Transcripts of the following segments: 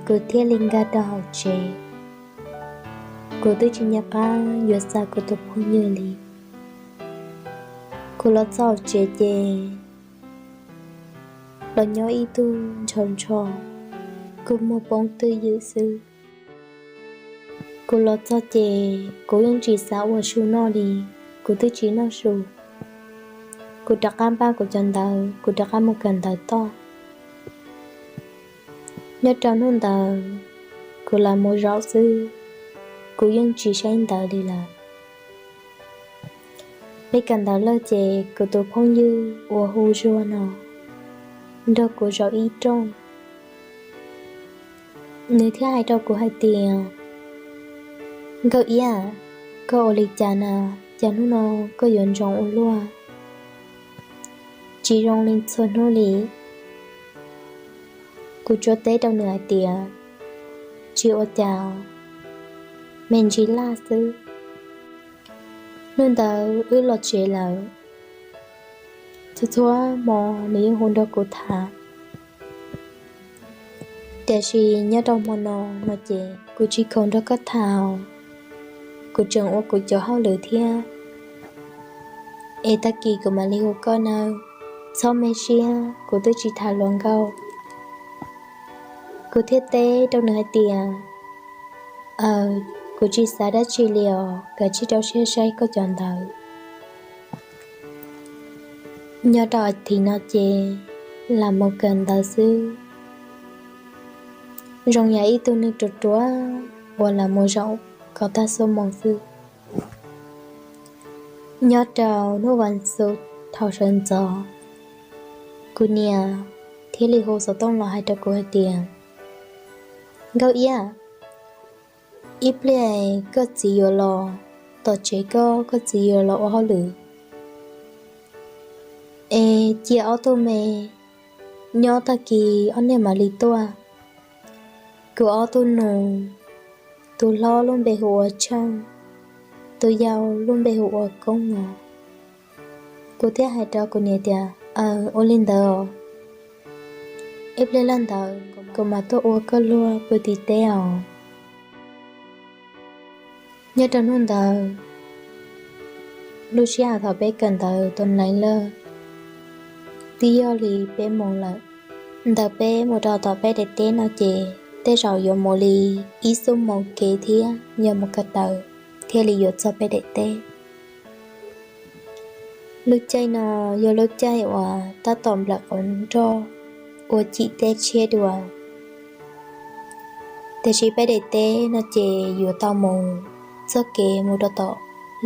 Kuv thiaj li nkag rau hauv tsev. Kuv twb tsis nco qab yuav xa kuv tus phooj ywg li. Kuv los txog hauv tsev ces los nyob ib tug ntshaus ntsho, kua muag poob twj ywm xwb. Kuv los txog ces kuv yeej tsis xav ua su noj li, kuv twb tsis noj su. Kuv rov qab npaj kuv cov ntawv, kuv rov qab mus kawm ntawv toj. Nyob rau hnub ntawd kuv lam mus zaum xwb, kuv yeej tsis saib ntawv li lawm. Peb kawm ntawv lawm ces kuv tus phooj ywg uas hu Zuag no nrog kuv zaum ib rooj. Nws thiaj hais rau kuv hais tias, Nkauj Iab, koj ua li cas na, cas hnub no koj yuav ntsoov ua luaj, tsis zoo li txhua hnub li? Kuv tsuas teb rau nws hais tias, Tsis ua cas, me ntsis laj xwb. Hnub ntawd wb los tsev lawm, txhua txhua hmo nws yeej hu nrog kuv tham. Tiam sis nyob rau hmo no no ces kuv tsis khoom nrog koj tham, kuv tseem ua kuv cov hauj lwm thiab. Es tag kis kuv mam li hu koj nawb, txhob me siab, kuv twb tsis tham hluas nkauj. Kuv thiaj teb rau nws hais tias, Aws, kuv tsis xav dab tsi li os, kav tsij rau siab saib koj cov ntawv. Nyob rau a thiv no ces lam mus kawm ntawv xwb, zoo yam ib tug neeg ruam ruam uas lam mus zaum kom tag xuab moos xwb. Nyob rau hnub vas xuv thaum sawv ntxov, kuv niam thiaj li hu xov tooj los hais rau kuv hais tias, Nkauj Iab, ib pliag koj txiv yuav los tom tsev koj, koj txiv yuav los ua hauj lwm, es cia ob tug me nyob, tag kis ob niag mam li tuaj. Kuv ob tug nus, tus hlob lub npe hu ua Tsheej, tus yau lub npe hu ua Koob no. Kuv thiaj hais rau kuv niam tias, Aws, ua li ntawd, ib pliag laj ntawd kuv mam tuaj ua koj luag pw tim teb os. Nyob rau hnub ntawd, lub sij hawm thaum peb kawm ntawv tau nees lawm, twb yog li peb moos lawm. Ntawm peb mus rau tom peb daim teb no ces tej zaum yuav mus li ib xuab moos kev thiab, yog mus ko taw thiaj li yuav txog peb daim teb. Lub caij no yog lub caij uas tab tom nplawm qhov nroj ua cim teb tshiab dua, tiam sis peb daim teb no ces yuav tau mus txoj kev mus rau tom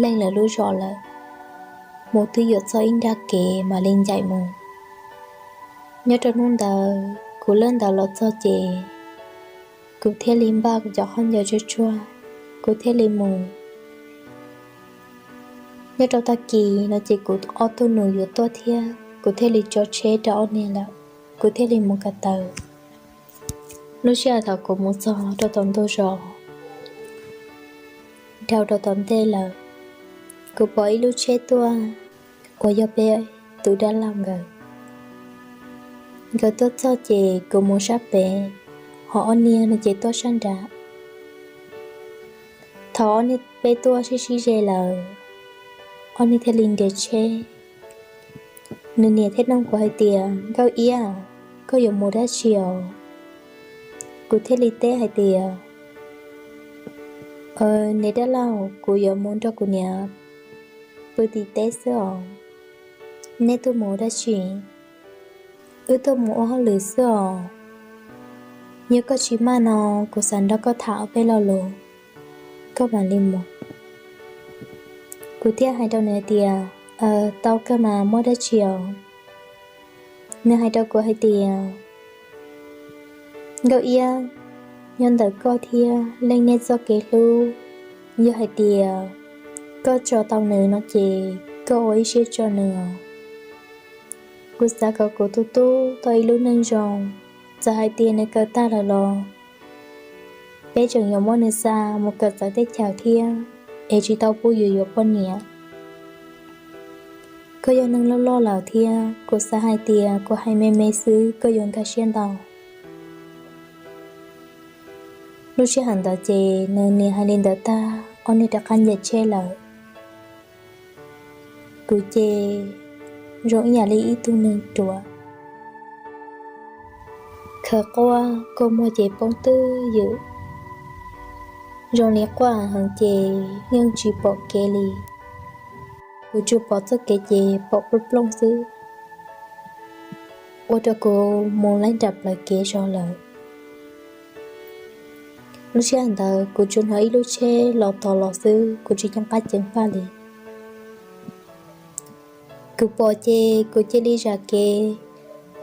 leej lawv lub zos lawm, mus twb yuav txog ib nrab kev mam li ncaim mus. Nyob rau hnub ntawd kuv lawb ntawv los txog ces kuv thiaj li npaj kuv cov khaub ncaws tsuag tsuag, kuv thiaj li mus. Nyob rau tag kis no ces kuv ob tug nus yuav tuaj thiab, kuv thiaj li tso tsheb rau ob niag lawm, kuv thiaj li mus ko taw. Lub sij hawm thaum kuv mus txog rau tom ntug zos, dhau rau tom ntej lawm, kuv pom ib lub tsheb tuaj uas yog peb tus dab laug nkawd. Nkawd tuaj txog ces kuv mus sab pem, ho ob niag no ces tuaj sab nrad. Thaum ob niag peb tuaj sib sib ze lawm, ob niag thiaj li nres tsheb. Nws niam thiaj nug kuv hais tias, Nkauj Iab, koj yuav mus dab tsi os? Kuv thiaj li teb hais tias, Niam dab laug, kuv yuav mus nrog kuv niam pw tim teb xwb os. Neb tuaj mus dab tsi? Wb tuaj mus ua hauj lwm xwb os. Yog koj tsis maj no, kuv xav nrog koj tham ob peb lo lus, koj mam li mus. Kuv thiaj hais rau nws hais tias, Tau kawg mas, muaj dab tsi os? Nws hais rau kuv hais tias, Nkauj Iab, nyob ntawm koj thiab leej niaj txoj kev hlub, yog hais tias koj tso tau nws no ces koj ua ib siab tso nws os. Kuv xav kom kuv tus tub tau ib lub neej zoo, txawm hais tias nws kawm tag lawm los peb tseem yuav muab nws xa mus kawm txawv teb chaws thiab, es tsis tau pub yus yuav poj niam. Koj yog neeg loj loj lawm thiab, kuv xav hais tias kuv hais me me xwb koj yuav nkag siab ntau. Lub sij hawm ntawd ces nws niam hais li ntawd tag, ob niag rov qab nce tsheb lawm. Kuv ces zoo ib yam li ib tug neeg ruam, khaws quaj kua muag ces poob twb ywm, zoo li quaj heev ces yeej tsis pom kev li. Kuv tsuas pom txoj kev ces pom plooj plooj xwb, ua rau kuv mus laib nram plawv kev zog lawm. Lub sij hawm ntawd kuv tsuas hnov ib lub tsheb los tos los xwb, kuv tsis nco qab ceev faj li. Kuv pom ces kuv cia li zam kev,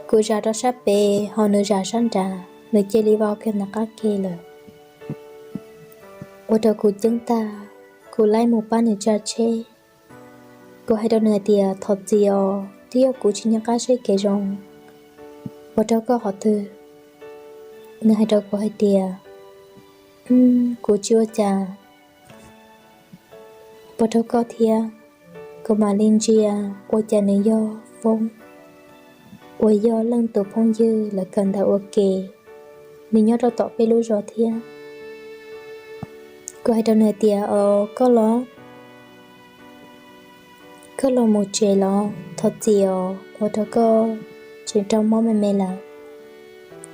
kuv zam rau sab pem ho nws zam sab nrad, nws cia li vau kiag ntawm qab ke lawm. Ua rau kuv ceeb tag, kuv laib mus pab nws tsa tsheb. Kuv hais rau nws hais tias, thov txim os, twb yog kuv tsis nco qab saib kev zoo, ua rau koj qhov twg? Nws hais rau kuv hais tias, kuv tsis ua cas, ua rau koj thiab. Kuv mam li ntsia ua cas nws yog foob uas yog leej tus phooj ywg lawv kawm ntawv ua ke, nws nyob rau tom peb lub zos thiab. Kuv hais rau nws hais tias, os, koj los, koj los mus tsev los, thov txim os, ua rau koj tseem raug mob me me lawm.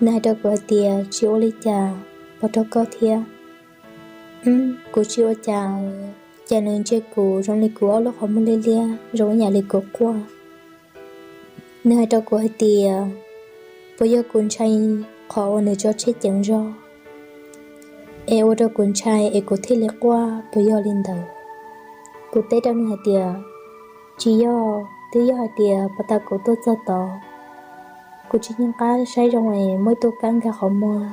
Nws hais rau kuv hais tias, tsis ua li cas, ua rau koj thiab. Kuv tsis ua cas, cas nws ntsia kuv zoo li kuv ob lub qhov muag liab liab zoo ib yam li kuv quaj. Nws hais rau kuv hais tias, puas yog kuv ntshai qhov uas nws tso tsheb ceev zog es ua rau kuv ntshai es kuv thiaj li quaj puas yog li ntawd? Kuv teb rau nws hais tias, tsis yog, twb yog hais tias puag ta kuv tuaj txog tod, kuv tsis nco qab saib zoo es muaj ib tug kab nkag qhov muag,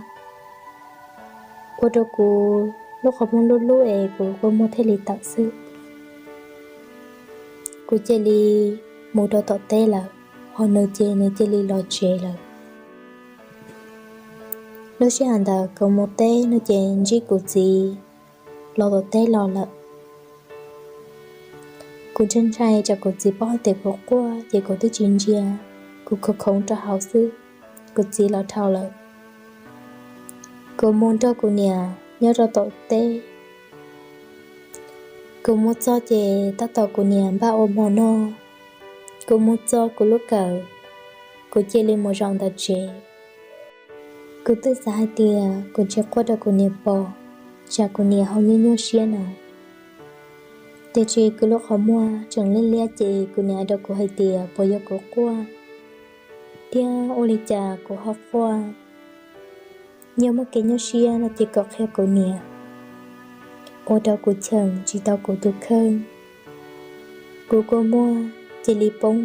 ua rau kuv lub qhov muag lub lub es kuv kua muag thiaj li tawm xwb. Kuv cia li mus rau tom teb lawm, ho nws ces nws cia li los tsev lawm. Lub sij hawm ntawd kuv mus teb no ces ntsib kuv txiv los tom teb los lawm. Kuv ntshai ntshai tsam kuv txiv paub hais tias kuv quaj ces kuv twb tsis ntsia, kuv khoov khoov rau hauv xwb, kuv txiv los dhau lawm. Kuv mus nrog kuv niam nyob rau tom teb. Kuv mus txog ces tab tom kuv niam npaj ua hmo noj. Kuv mus txog kuv lub kawm, kuv cia li mus zaum ntawm tsev. Kuv twb xav hais tias kuv tsis quaj rau kuv niam pom, tsam kuv niam ho nyuaj nyuaj siab no. Tiam sis kuv lub qhov muag tseem liab liab ces kuv niam hais rau kuv hais tias puas yog kuv quaj, thiab ua li cas kuv ho quaj. Yog muaj kev nyuaj siab no ces kom qhia kuv niam. Ua rau kuv cheem tsis tau kuv tus kheej, kuv kua muag cia li poob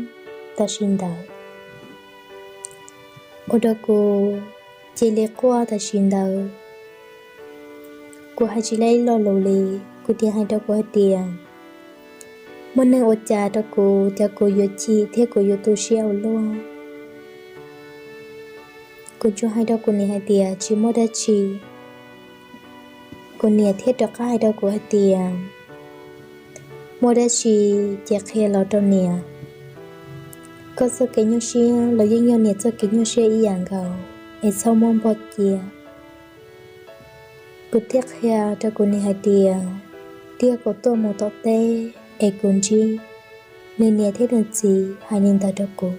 tam sim ntawd. Ua rau kuv cia li quaj tam sim ntawd. Kuv hais tsis tau ib lo lus li, kuv thiaj hais rau kuv hais tias, muaj neeg ua cas rau kuv, cas kuv yuav chim thiab kuv yuav tu siab ua luaj. Kuv tsuas hais rau kuv niam hais tias tsis muaj dab tsi. Kuv niam thiaj rov qab hais rau kuv hais tias, muaj dab tsi ces qhia los rau niam. Koj txoj kev nyuaj siab los yeej yog niam txoj kev nyuaj siab ib yam nkaus, es txhob muab npog cia. Kuv thiaj qhia rau kuv niam hais tias, twb yog kuv tuaj mus tom teb es kuv ntsib nws niam thiab nws txiv hais li ntawd rau kuv.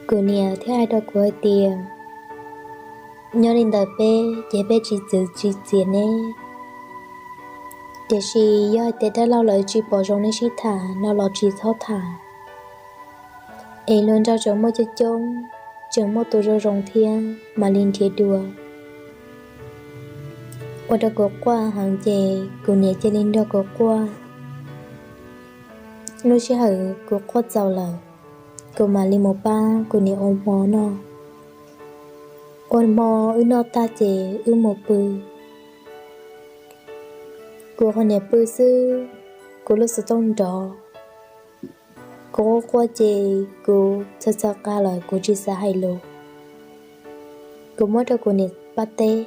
Kuv niam thiaj hais rau kuv hais tias, nyob li ntawd peb ces peb tsis txwv tsis txiav neb, tiam sis yog hais tias dab laug lawv tsis pom zoo neb sib tham no los tsis txhob tham. Es luag nraug tseem muaj coob coob, tseem muaj tus zoo zoo thiab mam li nrhiav dua. Ua rau kuv quaj heev ces kuv niam cia li nrog kuv quaj. Lub sij hawm kuv quaj txaus lawm, kuv mam li mus pab kuv niam ua hmo noj. Ua hmo wb noj tag ces wb mus pw. Kuv ho niam pw xwb, kuv lub xov tooj nrov. Kuv quaj quaj ces kuv txhaws txhaws qa lawm, kuv tsis xav hais lus. Kuv muab rau kuv niam pab teb,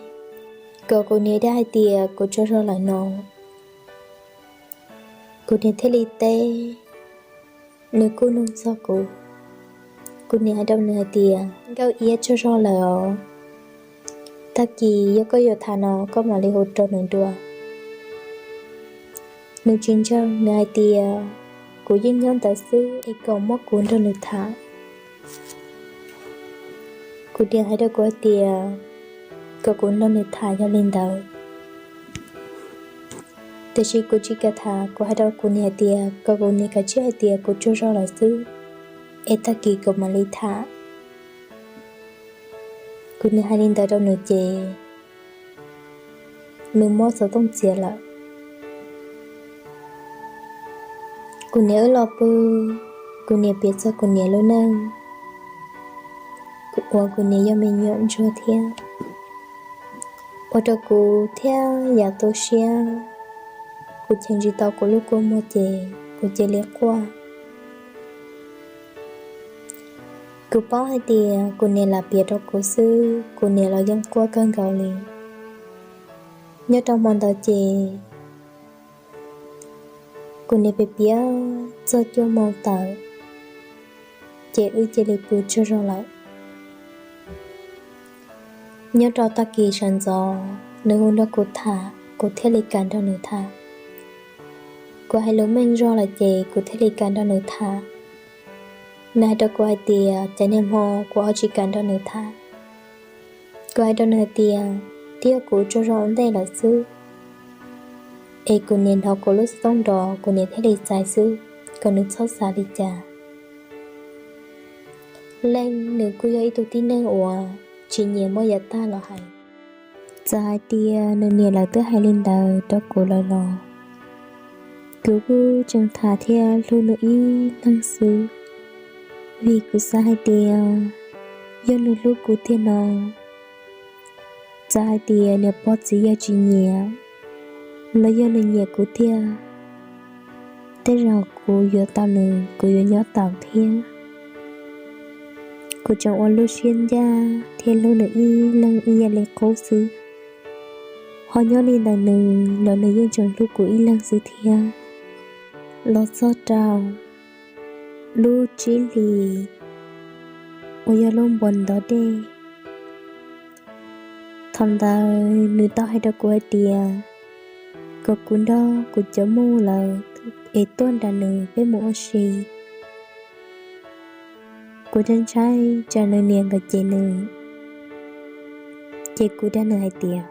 kom kuv niam thiaj hais tias kuv tsaug zog lawm no. Kuv niam thiaj li teb, nws kuj nug txog kuv. Kuv niam hais rau nws hais tias, Nkauj Iab tsaug zog lawm os. Tag kis yog koj yuav tham no koj mam li hu rau nws dua. Nws tsis ntseeg, nws hais tias, kuv yeej nyob ntawd xwb es kom muab kuv nrog nws tham. Kuv niam hais rau kuv hais tias kom kuv nrog nws tham yog li ntawd. Tiam sis kuv tsis kam tham, kuv hais rau kuv niam hais tias kom kuv niam kav tsij hais tias kuv tsaug zog lawm xwb, es tag kis kuv mam li tham. Kuv niam hais li ntawd rau nws ces nws muab xov tooj txiav lawm. Kuv niam wb los pw, kuv niam piav txog kuv niam lub neej, uas kuv niam yog me nyuam ntsuag thiab, ua rau kuv thiab yam tu siab. Kuv cheem tsis tau kuv lub kua muag ces kuv cia li quaj. Kuv paub hais tias kuv niam lam piav rau kuv xwb, kuv niam los yeej quaj kawg nkaus li. Nyob rau hmo ntawd ces kuv niam piav piav txog cuaj moos tawm, ces wb cia li pw tsaug zog lawm. Nyob rau tag kis sawv ntxov nws hu nrog kuv tham, kuv thiaj li kam nrog nws tham. Kuv hais lus meej zog lawm ces kuv thiaj li kam nrog nws tham. Nws hais rau kuv hais tias cov niag hmo kuv ho tsis kam nrog nws tham. Kuv hais rau nws hais tias twb yog kuv tsaug zog ua ntej lawm xwb, es kuv niam hnov kuv lub xov tooj nrov kuv niam thiaj li txais xwb, kom nws txhob xav li cas. Leej nws kuj yog ib tug tib neeg uas tsis nyiam muab yav tag los hais. Txawm hais tias nws niam lawv twb hais li ntawd rau kuv lawm los kuv kuj tseem tham thiab hlub nws ib leeg xwb, vim kuv xav hais tias yog nws hlub kuv tiag no, txawm hais tias niam pog txiv yawg tsis nyiam los yog nws nyiam kuv tiag, tej zaum kuv yuav tau nws kuv yuav nyob tau thiab. Kuv tseem ua lub siab ncaj thiab hlub nws ib leeg ib yam li qub xwb. Ho nyob li ntawm nws los nws yeej tseem hlub kuv ib leeg xwb thiab. Los txog rau lub tsib hlis uas yog lub npus ntov dej, thaum ntawd nws tau hais rau kuv hais tias kom kuv nrog kuv cov muam lawv es tuaj nram nws peb mus ua si. Kuv ntshai ntshai tsam nws niam nkawd cem nws, ces kuv dag nws hais tias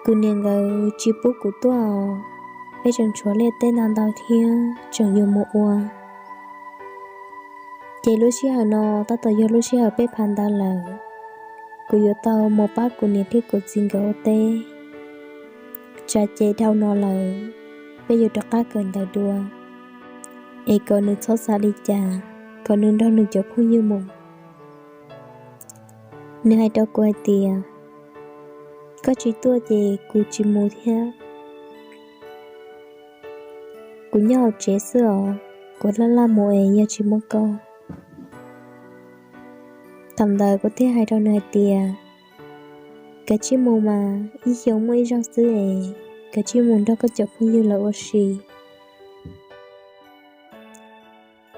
kuv niam nkawd tsis pub kuv tuaj, peb tseem tshuav liaj teb ntau ntau thiab tseem yuav mus ua. Ces lub sij hawm no tab tom yog lub sij hawm peb phav ntawv lawm, kuv yuav tau mus pab kuv niam thiab kuv txiv nkawd ua teb. Tsam ces dhau no lawm, peb yuav rov qab kawm ntawv dua, es kom nws txhob xav li cas, kom nws nrog nws cov phooj ywg mus. Nws hais rau kuv hais tias koj tsis tuaj ces kuv tsis mus thiab. Kuv nyob hauv tsev xwb os, kuv laj laj mus es yog tsis muaj koj. Thaum ntawd kuv thiaj hais rau nws hais tias kav tsij mus mas, ib xyoos muaj ib zaug xwb es, kav tsij mus nrog koj cov phooj ywg lawv ua si.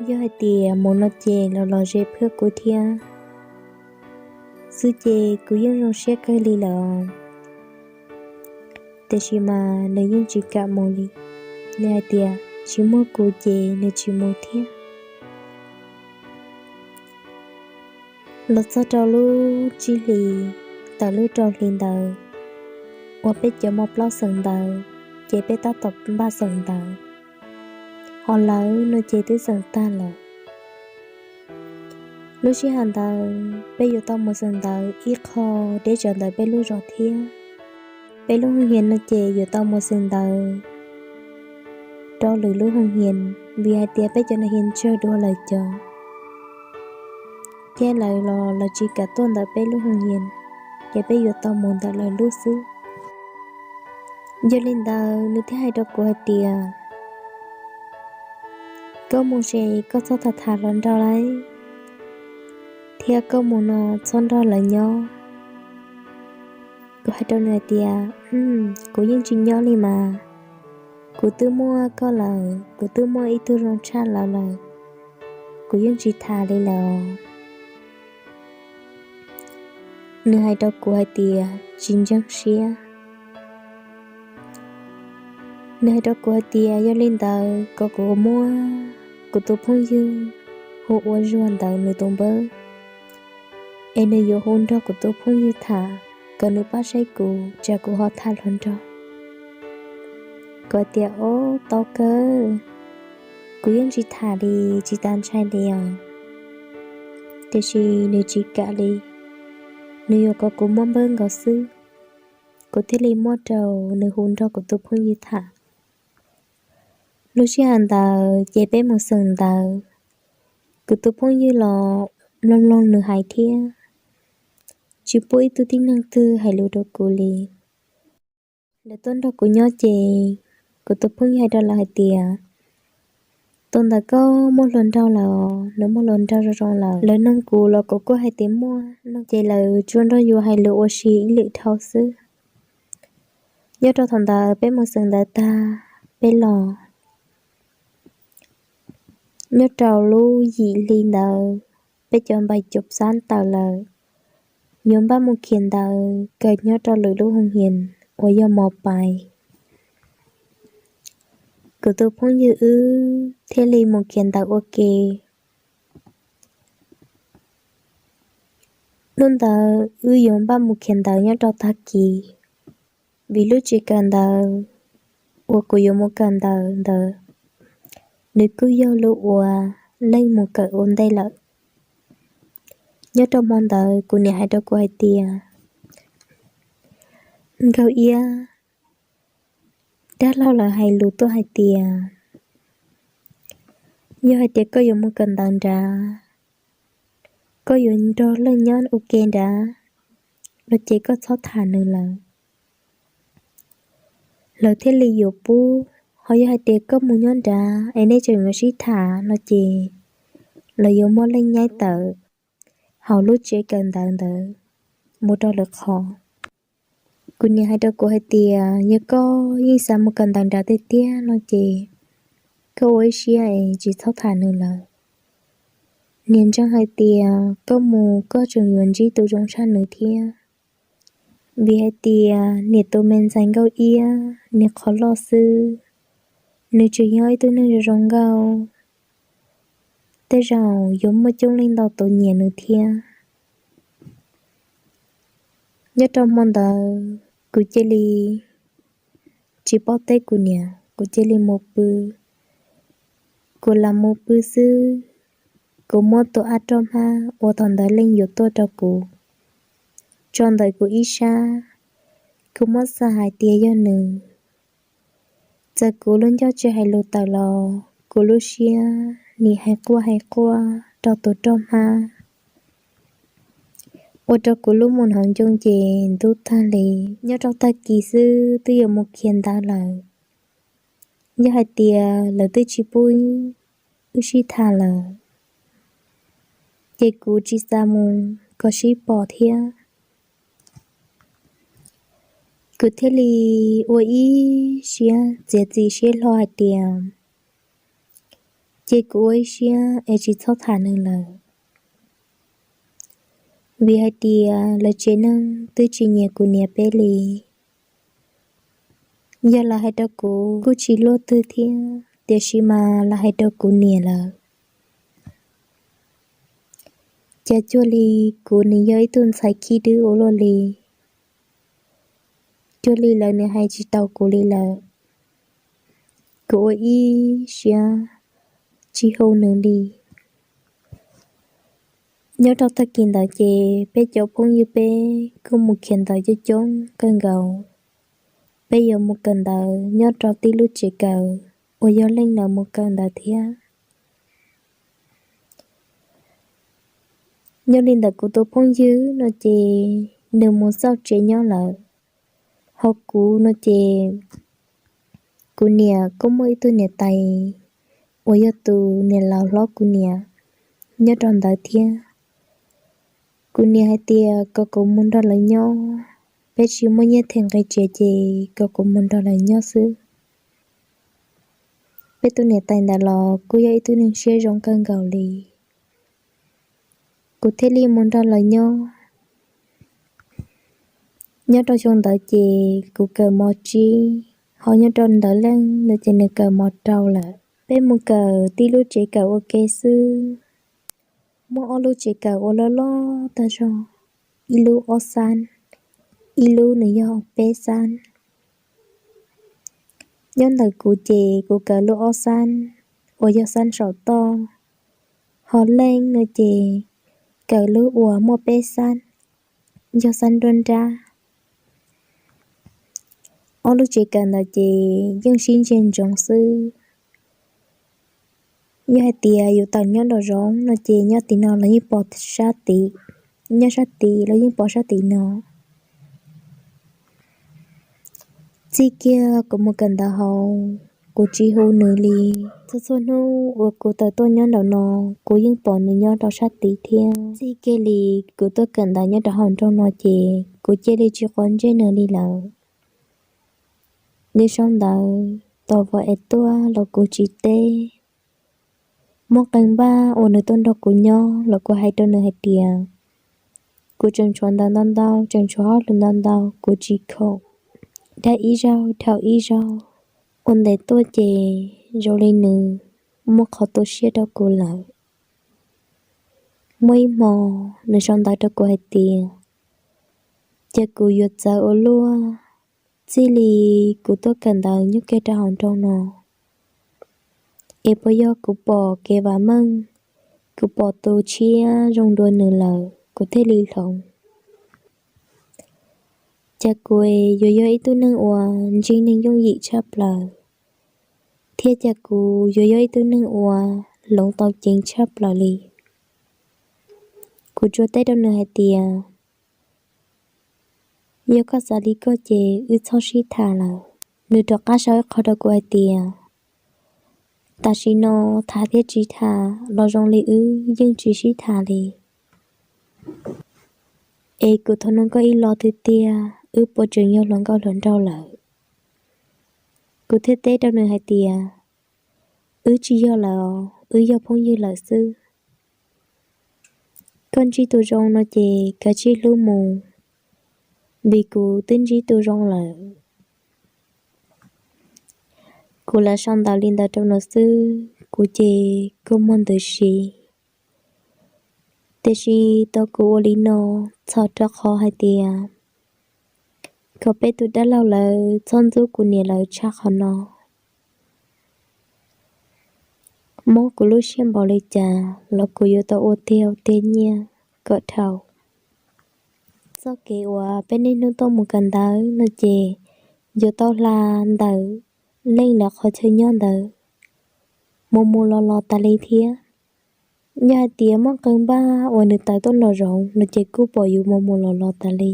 Yog hais tias mus no ces los los ze phwj kuv thiab xwb ces kuv yeej zoo siab kawg li lawm. Tiam sis mas nws yeej tsis kam mus li, nws hais tias tsis muaj kuv ces nws tsis mus thiab. Los txog rau lub tsib hlis, tawm lub rau hli ntawd uas peb cov mos plaub xeem ntawv, ces peb tab tom npaj xeem ntawv, ho lawv no ces twb xeem tag lawm. Lub sij hawm ntawd peb yuav tau mus xeem ntawv ib qho deb tsawv ntawm peb lub zos thiab. Peb lub hoo hias no ces yuav tau mus xeem ntawv rau lwm lub hoo hias, vim hais tias peb cov no hias tsawg dua lawm cov, ces lawv los lawv tsis kam tuaj ntawm peb lub hoo hias, ces peb yuav tau mus ntawm lawv lub xwb. Yog li ntawd nws thiaj hais rau kuv hais tias koj mus ces koj txhob tham tham hluas nraug lawm, thiab koj mus no txhob nrog lawv nyob. Kuv hais rau nws hais tias kuv yeej tsis nyob li mas, kuv twb muaj koj lawm, kuv twb muaj ib tug zoo tshaj lawv lawm, kuv yeej tsis tham li lawm. Nws hais rau kuv hais tias tsis ntseeg siab. Nws hais rau kuv hais tias yog li ntawd kom kuv muab kuv tus phooj ywg hu ua Zuag ntawd nws tus npawb, es nws yuav hu nrog kuv tus phooj ywg tham, kom nws pab saib kuv tsam kuv ho tham hluas nraug. Kuv tias, Ob, tau kawg, kuv yeej tsis tham li, tsis tas ntshai li os. Tiam sis nws tsis kam li, nws yuam kom kuv muab npawb nkaus xwb. Kuv thiaj li muab rau nws hu nrog kuv tus phooj ywg tham. Lub sij hawm ntawd ces peb mus xeem ntawv, kuv tus phooj ywg los mloog mloog nws hais thiab, tsis pub ib tug tib neeg twg hais lus rau kuv li. Lawv tuaj nrog kuv nyob ces kuv tus phooj ywg hais rau lawv hais tias, Tus ntawd koj muaj hluas nraug lawm, nws muaj hluas nraug zoo zoo lawm. Lawv noog kuv los kuv kuj hais tias muaj no ces lawv tsuas nrog yus hais lus ua si ib lwm dhau xwb. Nyob rau thaum ntawd peb mus xeem ntawv tag, peb los nyob rau lub yim hli ntawd, peb cov npais cov xab tawm lawm, yuav npaj mus khiav ntawv kawg nyob rau lwm lub hoo hias uas yog mos pais. Kuv tus phooj ywg wb thiaj li mus khiav ntawv ua ke. Hnub ntawd wb yuav npaj mus khiav ntawv nyob rau tag kis, vim lub tsev kawm ntawv uas kuv yuav mus kawm ntawv ntawd, nws kuj yog lub uas leej mus kawm ua ntej lawm. Nyob rau hmo ntawd kuv niam hais rau kuv hais tias, Nkauj Iab, dab laug lawv hais lus tuaj hais tias yog hais tias koj yuav mus kawm ntawv nrad, koj yuav nrog leej nyob ua ke nrad no ces koj txhob tham nws lawm. Lawv thiaj li yuav pub, ho yog hais tias koj mus nyob nrad es nej tseem yuav sib tham no ces lawv yuav muab leej nyaib tawm hauv lub tsev kawm ntawv ntawd mus rau lwm qhov. Kuv niam hais rau kuv hais tias yog koj yeej xav mus kawm ntawv nrad tiag tiag no ces koj ua ib siab es tsis txhob tham nws lawm. Niam ntseeg hais tias koj mus koj tseem yuav ntsib tus zoo tshaj nws thiab. Vim hais tias niam tus me ntxhais Nkauj Iab niag qhov loj xwb, nws tseem yog ib tug neeg zoo zoo nkauj, tej zaum yuav muaj coob leej ntau tus nyiam nws thiab. Nyob rau hmo ntawd kuv cia li tsis paub teb kuv niam, kuv cia li mus pw. Kuv lam mus pw xwb, kuv muab tus ab roj hmab uas thaum ntawd leej yuav tuaj rau kuv tso ntawm kuv ib sab, kuv muab xav hais tias yog nws. Txawm kuv lub ncauj tsis hais lus tawm los kuv lub siab nim hais quaj hais quaj rau tus roj hmab, ua rau kuv lub mus hauv ncoo ces ntub tag li. Nyob rau tag kis xwb twb yuav mus khiav ntawv lawm, yog hais tias lawv twb tsis pub wb sib tham lawm, ces kuv tsis xav mus kom sib pom thiab. Kuv thiaj li ua ib siab txiav txim siab hlo hais tias, ces kuv ua ib siab es tsis txhob tham nws lawm, vim hais tias lawv tsev neeg twb tsis nyiam kuv niam peb li. Yog lawv hais rau kuv kuj tsis luaj twg thiab, tiam sis mas lawv hais rau kuv niam lawm, cas cuag li kuv nws yog ib tug ntxhais khib dwb ua luaj li. Cuag li lawv nws hais tsis tau kuv li lawm. Kuv ua ib siab tsis hu nws li. Nyob rau tag kis ntawd ces peb cov phooj ywg peb kuj mus khiav ntawv coob coob kawg nkaus. Peb yuav mus kawm ntawv nyob rau tib lub tsev kawm uas yog leej lawv mus kawm ntawv thiab. Nyob li ntawm kuv tus phooj ywg no ces nws mus xauj tsev nyob lawm, ho kuv no ces kuv niam kuj muaj ib tug niam tais uas yog tus niam laus hlob kuv niam nyob rau ntawd thiab. Kuv niam hais tias kom kuv mus nrog lawv nyob, peb tsis muaj nyiaj them nqe tsev ces kom kuv mus nrog lawv nyob xwb. Peb tus niam tais ntawd los kuj yog ib tug neeg siab zoo kawg nkaus li. Kuv thiaj li mus nrog lawv nyob. Nyob rau xyoo ntawd ces kuv kawm mos tsib, ho nyob rau ntawd leej no ces nws kawm mos rau lawm. Peb mus kawm tib lub tsev kawm ua ke xwb. Muaj ob lub tsev kawm uas loj loj tag zog, ib lub ob xab, ib lub nws yog peb xab. Nyob ntawm kuv ces kuv kawm lub ob xab uas yog xab saum toj, ho leej no ces kawm lub uas muaj peb xab, yog xab nruab nrab. Ob lub tsev kawm ntawd ces yeej sib ntsia ntsoov xwb. Yog hais tias yus tawm nyob nraum zoov no ces nyob tim no los yeej pom sab tid, nyob sab tid los yeej pom sab tim no. Txij kiag kuv mus kawm ntawv hauv, kuv tsis hu nws li. Txhua txhua hnub uas kuv tawm tuaj nyob nraum no, kuv yeej pom nws nyob rau sab tid thiab. Txij kiag li kuv tuaj kawm ntawv nyob rau hauv nroog no ces kuv cia li tsis quav ntsej nws li lawm. Nws sau ntawv tos vos es tuaj los kuv tsis teb. Muaj qee npaj uas nws tuaj nrog kuv nyob los kuv hais rau nws hais tias kuv tseem tshuav ntawv ntau ntau, tseem tshuav hauj lwm ntau ntau, kuv tsis khoom. Dhau ib zaug dhau ib zaug, ua ntej tuaj ces zoo li nws muaj qhov tu siab rau kuv lawm. Muaj ib hmo nws sau ntawv rau kuv hais tias, ces kuv yuav txawv ua luaj, txij li kuv tuaj kawm ntawv nyob kiag rau hauv nroog no, es puas yog kuv pom kev vam meej, kuv pom tus tshiab zoo dua nws lawm kuv thiaj li hloov. Ces kuv yuav yog ib tug neeg uas ntseeg neeg yooj yim tshaj plaws, thiab ces kuv yuav yog ib tug neeg uas hloov tau ceev tshaj plaws li. Kuv tsuas teb rau nws hais tias, yog koj xav li koj ces wb txhob sib tham lawm. Nws rov qab sau ib qho rau kuv hais tias, tam sim no tham thiab tsis tham los zoo li wb yeej tsis sib tham li. Es kuv thov nug koj ib lo tiag tiag, wb puas tseem yog hluas nkauj hluas nraug lawm? Kuv thiaj teb rau nws hais tias, wb tsis yog lawm os, wb yog phooj ywg lawm xwb. Koj ntsib tus zoo no ces kav tsij hlub mus, vim kuv twb ntsib tus zoo lawm. Kuv lam sau ntawv li ntawd rau nws xwb, kuv ces kua muag ntws si. Tiam sis tau kuv ua li no txhawm rau qhov hais tias kom peb tus dab laug lawv txhob ntxub kuv niam lawv tshaj qhov no. Mob kuv lub siab npaum li cas los kuv yuav tau ua tiag tiag nyiaj kom dhau. Txoj kev uas peb niaj hnub tuaj mus kawm ntawv no ces yuav tau hla ntawm leej lawv qhov chaw nyob ntawd mus mus los los tas li thiab. Yog hais tias muaj qee npaj uas nws tawm tuaj nraum zoov no ces kuj pom yus mus mus los los tas li.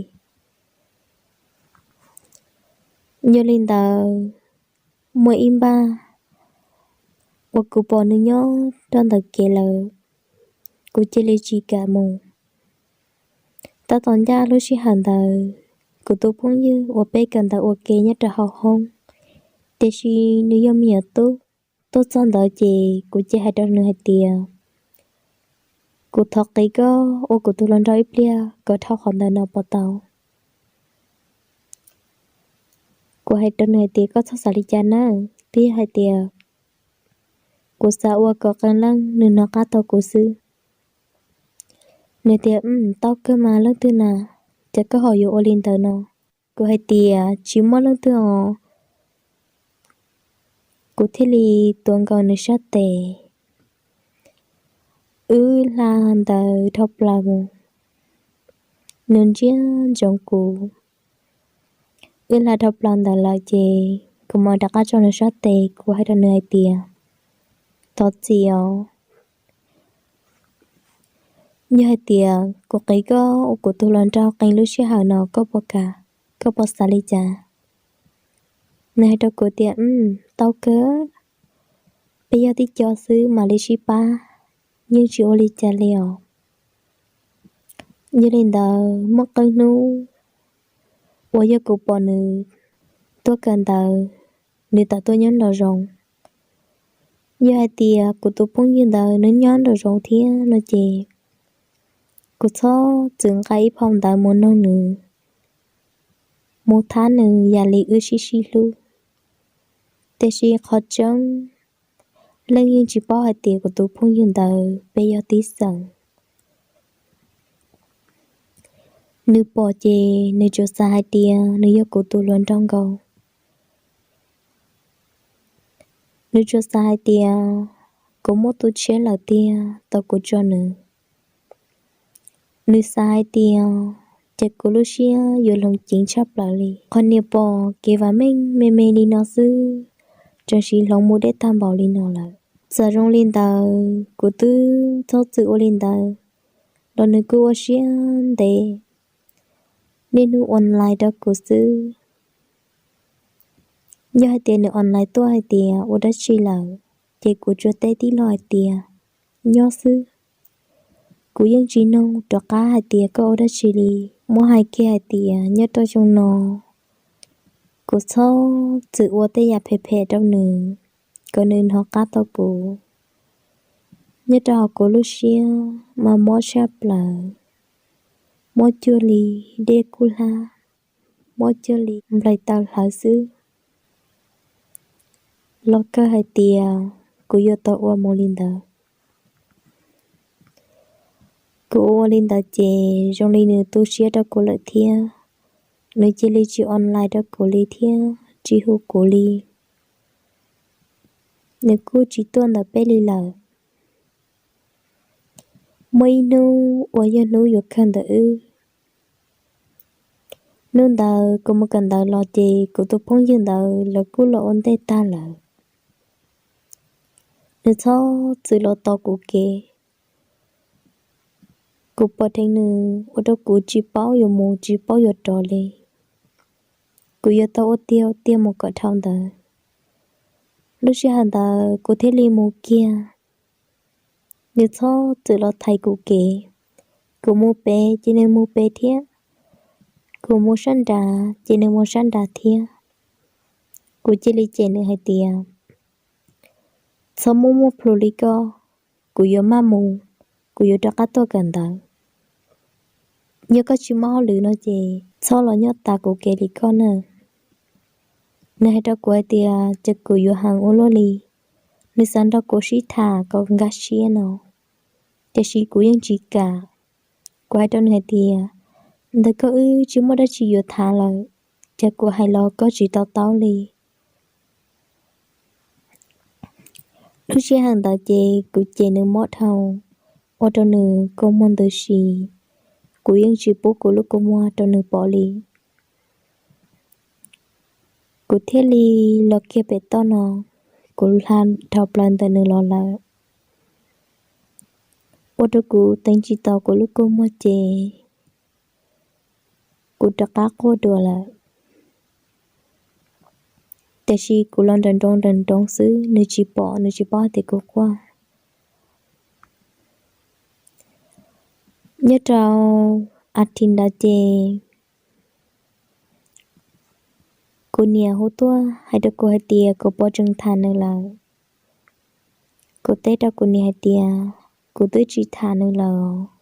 Yog li ntawd, muaj ib npaj uas kuv pom nws nyob rau ntawm kev lawm, kuv cia li tsis kam mus. Tab tom ncaj lub sij hawm ntawd, kuv tus phooj ywg uas peb kawm ntawv ua ke nyob rau hauv hoob, tiam sis nws yog me nyuam tub. Tuaj txog ntawd ces kuv cia hais rau nws hais tias, kuv thov qiv koj ua kuv tus hluas nraug ib pliag kom dhau qhov ntawv no puas tau? Kuv hais rau nws hais tias koj txhob xav li cas nawb, twb yog hais tias kuv xav ua kom qee leej nws hnov qab tau kuv xwb. Nws tias, tau kawg mas leej twg na, ces koj ho yuav ua li ntawd no. Kuv hais tias tsis muaj leej twg os. Kuv thiaj li tuav nkaus nws sab tes, wb hla ntawv dhau plaws mus. Nws ntsia ntsoov kuv, wb hla dhau plaws ntawd lawm ces kuv mam rov qab tso nws sab tes, kuv hais rau nws hais tias, thov txim os. Yog hais tias kuv qiv koj ua kuv tus hluas nraug qee lub sij hawm no koj puas kam, koj puas xav li cas? Nws hais rau kuv tias, tau kawg, peb yog tib co xwb mam li sib pab, yeej tsis ua li cas li os. Yog li ntawd muaj qee hnub uas yog kuv pom nws tuaj kawm ntawv, nws tawm tuaj nyob nraum zoov. Yog hais tias kuv tus phooj ywg ntawd nws nyob nraum zoov thiab no ces kuv txhob txwm nqa ib phau ntawv mus nug nws. mus thab nws yam li wb sib sib hlub. Tiam sis qhov tseeb, Leej yeej tsis paub hais tias kuv tus phooj ywg ntawd peb yog tib xeem. Nws pom ces nws tsuas xav hais tias nws yog kuv tus hluas nraug nkaus. Nws tsuas xav hais tias kuv muaj tus tshiab lawm tiag tau kuv tso nws. Nws xav hais tias ces kuv lub siab yuav hloov ceev tshaj plaws li. Qhov niam pom kev vam meej me me li no xwb, tseem sim hloov mus deb tag npaum li no lawm. Txawm zoo li ntawd kuv twb txhob txwm ua li ntawd los nws kuj ua siab ntev niaj hnub online rau kuv xwb. Yog hais tias nws online tuaj hais tias ua dab tsi lawm, ces kuv tsuas teb tib lo hais tias nyob xwb. Kuv yeej tsis nug rov qab hais tias koj ua dab tsi li. Muab hais kiag hais tias nyob rau xyoo no, kuv txhob txwm ua tej yam phem phem rau nws kom nws hnov qab tau kuv. Nyob rau hauv kuv lub siab mas mob tshaj plaws, mob cuag li dej kub hlab, mob cuag li nplaim taws hlawv xwb. Los kawg hais tias kuv yuav tau ua mus li ntawd. Kuv ua li ntawd ces zoo li nws tu siab rau kuv lawm thiab. Nws cia li tsis online rau kuv li thiab tsis hu kuv li. Nws kuj tsis tuaj ntawm peb li lawm. Muaj ib hnub uas yog hnub yuav kawg ntawm wb, hnub ntawd kuv mus kawm ntawv los ces kuv tus phooj ywg ntawd lawv kuj los ua ntej tag lawm. Nws txhob txwm los tos kuv kev. Kuv pom dheev nws ua rau kuv tsis paub yuav mus tsis paub yuav rov li. Kuv yuav tau ua tiag ua tiag mus kom dhau ntawd. Lub sij hawm ntawd kuv thiaj li mus kiag. Nws txhob txwm los thaiv kuv kev. Kuv mus pem ces nws mus pem thiab. Kuv mus sab nrad ces nws mus sab nrad thiab. Kuv cia li cem nws hais tias, txhob muaj muaj plhus li koj, kuv yuav maj mus, kuv yuav rov qab tuaj kawm ntawv. Yog koj tsis muaj hauj lwm no ces txhob los nyob tas kuv kev li koj na. Nws hais rau kuv hais tias ces kuv yuav heev ua luaj li. Nws xav nrog kuv sib tham kom nkag siab no, tiam sis kuv yeej tsis kam. Kuv hais rau nws hais tias, ntawm koj wb tsis muaj dab tsi yuav tham lawm, ces kuv hais los koj tsis to taub li. Lub sij hawm ntawd ces kuv cem nws mob dhau, ua rau nws kua muag ntws si. Kuv yeej tsis pub kuv lub kua muag rau nws pom li. Kuv thiaj li los kiag pem toj no, kuv hla dhau plaws ntawm nws los lawm, ua rau kuv teev tsis tau kuv lub kua muag ces kuv rov qab quaj dua lawm. Tiam sis kuv los nrawm nroos nrawm nroos xwb, nws tsis pom, nws tsis paub hais tias kuv quaj. Nyob rau a thi ntawd ces kuv niam hu tuaj hais rau kuv hais tias kuv puas tseem tham nws lawm. Kuv teb rau kuv niam hais tias kuv twb tsis tham nws lawm.